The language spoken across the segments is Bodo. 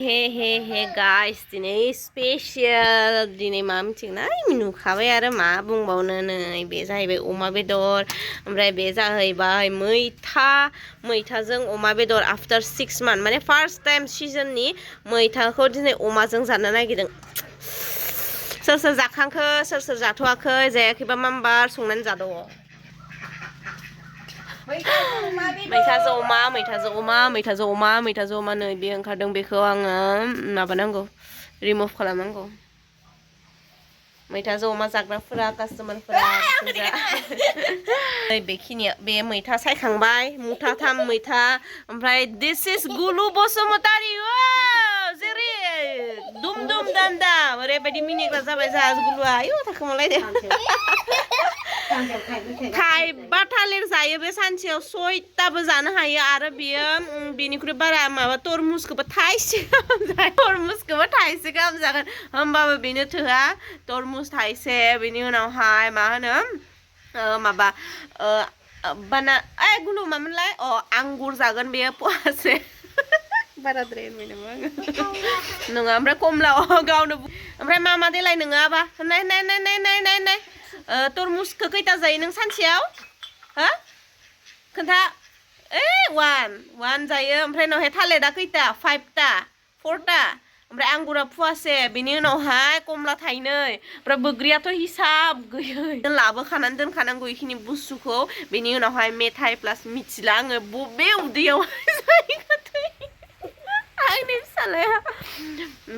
हे गाइस दिनै स्पेशल दिनै मा मिथिगोना नुखाबाय आरो मा बुंबावनो नै बे जाहैबाय अमा बेदर ओमफ्राय बे जाहैबाय मैथाजों अमा बेदर आफ्टर 6 months माने फार्स्ट टाइम सिजननि मैथाखौ दिनै अमाजों जानो नागिरदों सोर सोर जाखांखो सोर सोर जाथ'वाखै जायाखैबा मामबार संनानै जादो मैथाजों अमा नै बे ओंखारदों बेखौ आङो माबानांगौ रिमुभ खालामनांगौ मैथाजों अमा जाग्राफोरा कास्टमारफोरा बेखिनिया बे मैथा सायखांबाय मुथाथाम मैथा ओमफ्राय दिस इज गुलु बसुमतारी जेरै दुम दुम दाम दाम ओरैबायदि मिनिग्रा जाबाय जोंहा गुलुआ आयु थाखोमालायदो थाइबा थालिर जायो बे सानसेयाव 6टाबो जानो हायो आरो बियो बेनिख्रुइ बारा माबा तरमुजखौबो थाइसे गाहाम जागोन होमबाबो बेनो थोआ तरमुज थाइसे बेनि उनावहाय मा होनो माबा बाना गुलु मामोनलाय आंगुर जागोन बेयो पवासे बाराद्राय होनबाय नामा आङो नङा ओमफ्राय कमला गावनो ओमफ्राय मा देलाय नोङाबा नाय तरमुजखौ खैथा जायो नों सानसेयाव हो खोन्था वान जायो ओमफ्राय उनावहाय थालिरा खैथा 5टा 4टा ओमफ्राय आंगुरा फुवासे बेनि उनावहाय कमला थाइनै ओमफ्राय बोग्रियाथ' हिसाब गैयै लाबोखानानै दोनखानांगौ इखिनि बुस्थुखौ बेनि उनावहाय मेथाइ प्लास मिथिला आङो बबे उदैयावहाय जाहैगोन आंनि फिसालाया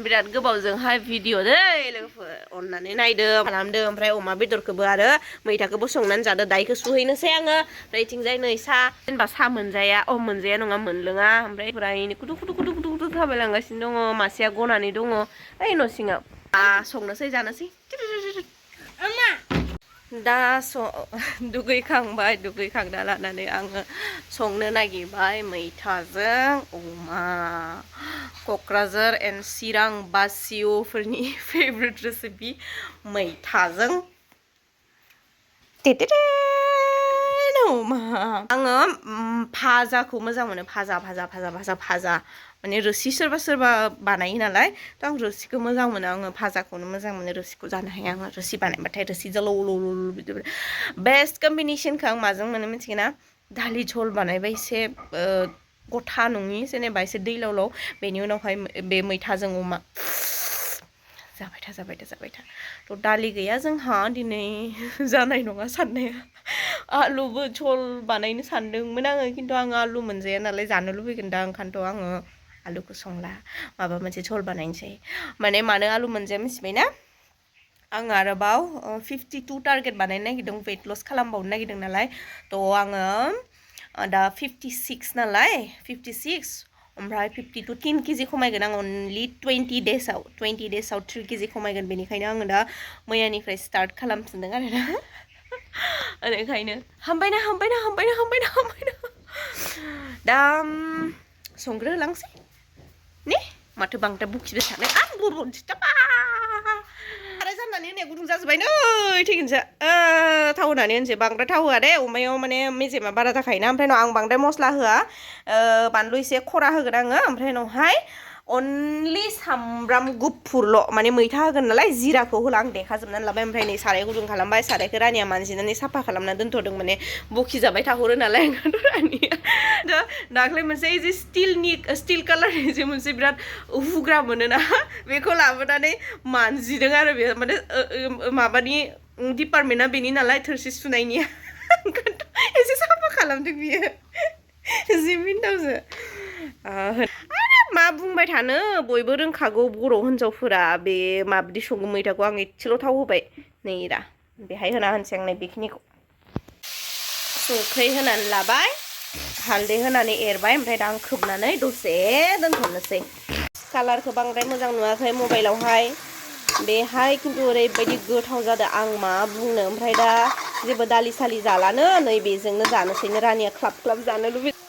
बिराद गोबावजोंहाय भिडिअ दै लोगोफोर अननानै नायदो खालामदो ओमफ्राय अमा बेदरखौबो आरो मैथाखौबो संनानै जादो दाइखौ सुहैनोसै आङो ओमफ्राय इथिंजाय नै जेनेबा मोनजाया मोनजाया नङा मोनलोङा ओमफ्राय फुरायैनो कुदु थाबायलांगासिनो दङ मासेया गनानै दङ ओइ न' सिङाव संनोसै जानोसै दा दुगैखांना लानानै आङो संनो नागिरबाय मैथाजों अमा क'क्राझार एन्ड चिरां बासिउफोरनि फेभरेट रेसिपि मैथाजों अमा आङो भाजाखौ मोजां मोनो भाजा माने रोसि सोरबा बानायो नालाय थ' आं रोसिखौ मोजां मोनो आङो भाजाखौनो मोजां मोनो रोसिखौ जानो हाया आङो रोसि बानायबाथाय रोसि जल' बिदि बेस्ट कम्बिनेसनखौ आं माजों मोनो मिथिगोना दालि झल बानायबाय एसे गथा नङि जेनेबा एसे दैलाव बेनि उनावहाय बे मैथाजों अमा जाबाय था थ' दालि गैया जोंहा दिनै जानाय नङा साननाया आलुबो झल बानायनो सानदोंमोन आङो खिन्थु आङो आलु मोनजाया नालाय जानो लुबैगोन दा ओंखायनोथ' आङो आलुखौ संला माबा मोनसे झल बानायनोसै माने मानो आलु मोनजाया मिथिबायना आं आरोबाव 52 टारगेट बानायनो नागिरदों वेट लस खालामबावनो नागिरदों नालाय थ' आङो दा 56 नालाय 56 ओमफ्राय 52 3 केजि खमायगोन आं अनलि 20 डेजआव 3 केजि खमायगोन बेनिखायनो आङो दा मैयानिफ्राय स्टार्ट खालामफिनदों आरोना ओंखायनो हामबायना दा संग्रोलांसै ने माथो बांद्राय बुखिबाय थानो आं आरो जाननानै होनाया गुदुं जाजोब्बाय नै थैगोनसो थाव होनानै होनसै बांद्राय थाव होआ दे अमायाव माने मेजेमा बारा जाखायोना ओमफ्राय उनाव आं बांद्राय मस्ला होआ बानलु एसे खरा होगोन आङो ओमफ्राय उनावहाय अनलि सामब्राम गुफुरल' माने मैथा होगोन नालाय जिराखौ होला आं देखाजोबनानै लाबाय ओमफ्राय नै साराय गुदुं खालामबाय सारायखौ रानिया मानजिनानै साफा खालामना दोनथ'दों माने बखिजाबाय थाहरो नालाय ओंखायनोथ' रानिया दाख्लै मोनसे जे स्टिल कालारनि जे मोनसे बिराद हुग्रा मोनोना बेखौ लाबोनानै मानजिदों आरो बे माने माबानि डिपार्टमेन्टआ बेनि नालाय थोरसि सुनायनिया ओंखायनोथ' एसे साफा खालामदों बियो जि मिनिथावसो मा बुंबाय थानो बयबो रोंखागौ बर' हिन्जावफोरा बे माबायदि सङो मैथाखौ आं एसेल' थाव होबाय नै रा बेहाय होना होनसै आं नै बेखिनिखौ संख्रि होनानै लाबाय हालदै होनानै एरबाय ओमफ्राय दा आं खोबनानै दसे दोनथ'नोसै कालारखौ बांद्राय मोजां नुवाखै मबाइलावहाय बेहाय खिन्थु ओरैबायदि गोथाव जादों आं मा बुंनो ओमफ्राय दा जेबो दालि सालि जालानो नै बेजोंनो जानोसैनो रानिया ख्लाब जानो लुबैदों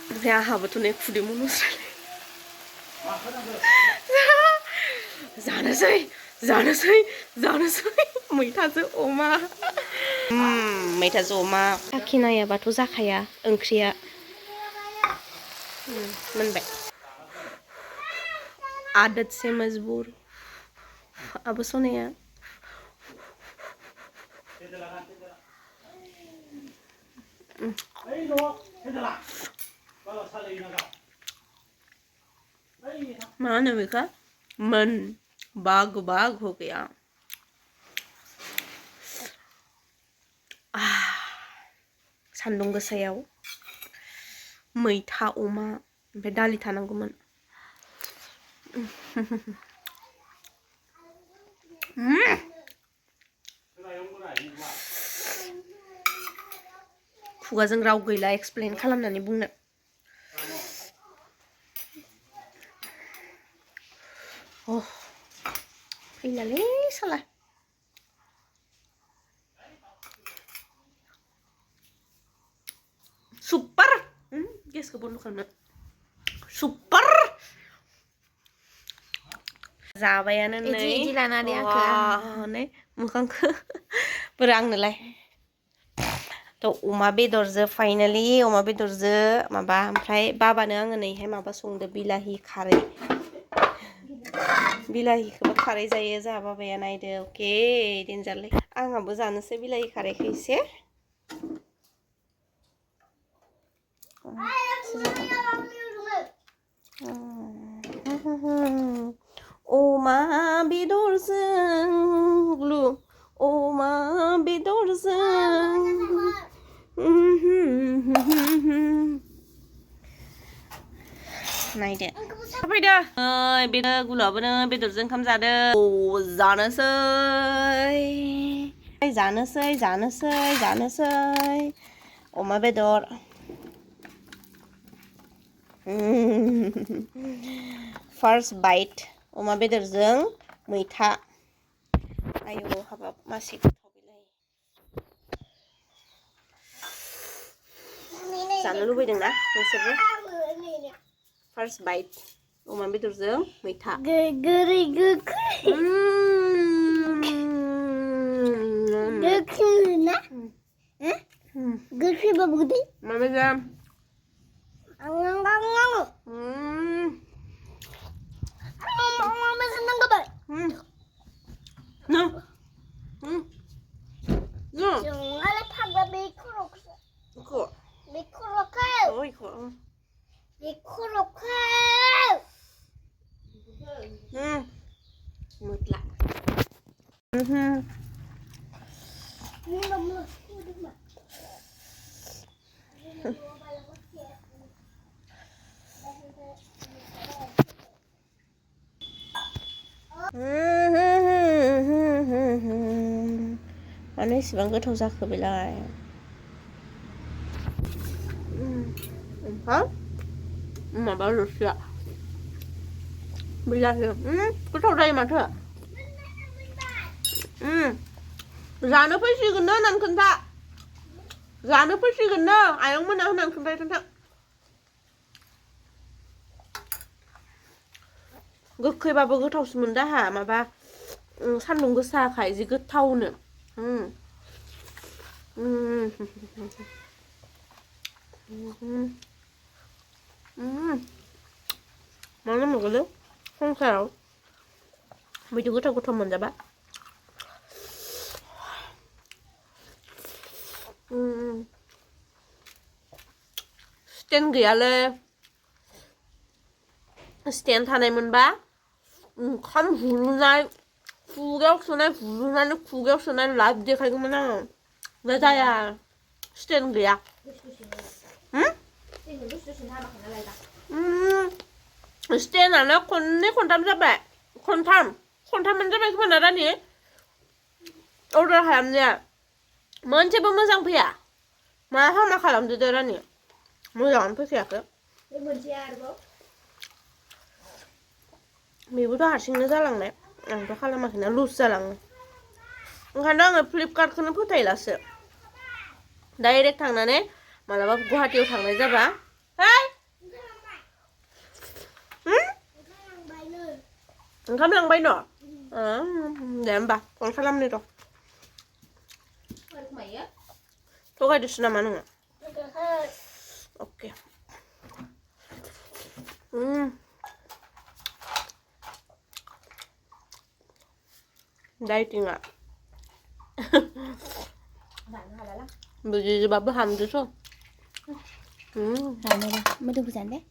ओमफ्राय आंहाबोथ' नै खुदै मन'स्रायलाय जानोसै मैथाजों अमा मैथाजों अमा साखिनायाबाथ' जाखाया ओंख्रिया मोनबाय आदत से मजबूर अब सोने मानो बेखा मन बाग बाग हो गया सान्दुं गोसायाव मैथा अमा ओमफ्राय दालि थानांगौमोन खुगाजों राव गैला एक्सप्लेन खालामनानै बुंनो फैलालै साला सुपार गेसखौ बन्द खालामनो सुपार जाबायानो नै इदि लानानै नै मोखांखौ बोरै आंनोलाय थ' अमा बेदरजों फाइनालि अमा बेदरजों माबा ओमफ्राय बाबानो आङो नैहाय माबा संदो बिलाहि खारै बिलाहिखौबो खारै जायो जोंहा बाबाया नायदो अके डेन्जारलै आंहाबो जानोसै बिलाहि खारैखौ एसे अमा बेदरजों ग्लु अमा बेदरजों नायदो फैदो बेदर गुलाबोनो बेदरजों ओंखाम जादो जानोसै अमा बेदर फार्स्ट बाइट अमा बेदरजों मैथा आयौ हाबाब मासे गोथाव बिलाय जानो लुबैदोंना नोंसोरबो फार्स्ट बाइट अमा बेदरजों मैथा गोरै गोखै गोखै ना गोखै बाबु गोदै माबा जा मानो इसेबां गोथाव जाखो बेलाय माबा रोसिया बिलाहि गोथाव जायो माथो जानो फैसिगोन नो होननानै खोन्था जानो फैसिगोन नो आयं मोना होननानै खोन्था गोखैबाबो गोथावसो मोनदो आहा माबा सान्दुं गोसाखाय जि गोथावनो मा नांबावगौलै संसाराव बिदि गोथाव गोथाव मोनजाबा स्टेन गैयालै स्टेन थानायमोनबा ओंखाम हुरुनाय खुगायाव सोनाय हुरुनानै खुगायाव सोनानै लाइभ देखायगौमोन आङो दा जाया स्टेन गैया स्टेनानो खननै खनथाम जाबाय खनथामानो जाबाय खोमा ना रानि अर्डार खालामनाया मोनसेबो मोजां फैया मा हामा खालामदो दे रानि मोजाङानो फैखायाखै बेबोथ' हारसिंनो जालांनाय आंथ' खालामाखैना लुज जालाङो ओंखायनो आङो फ्लिपकार्टखौनो फोथायलासो डाइरेक्ट थांनानै मालाबा गुवाहाटीयाव थांनाय जाबा ओंखाम लांबाय न' दे होमबा कल खालामनि र' थगायदोसो नामा नोङो अके 다이팅아. Bạn hỏi là 뭐지, 밥을 안 드셔? Hỏi này là mới được dán đấy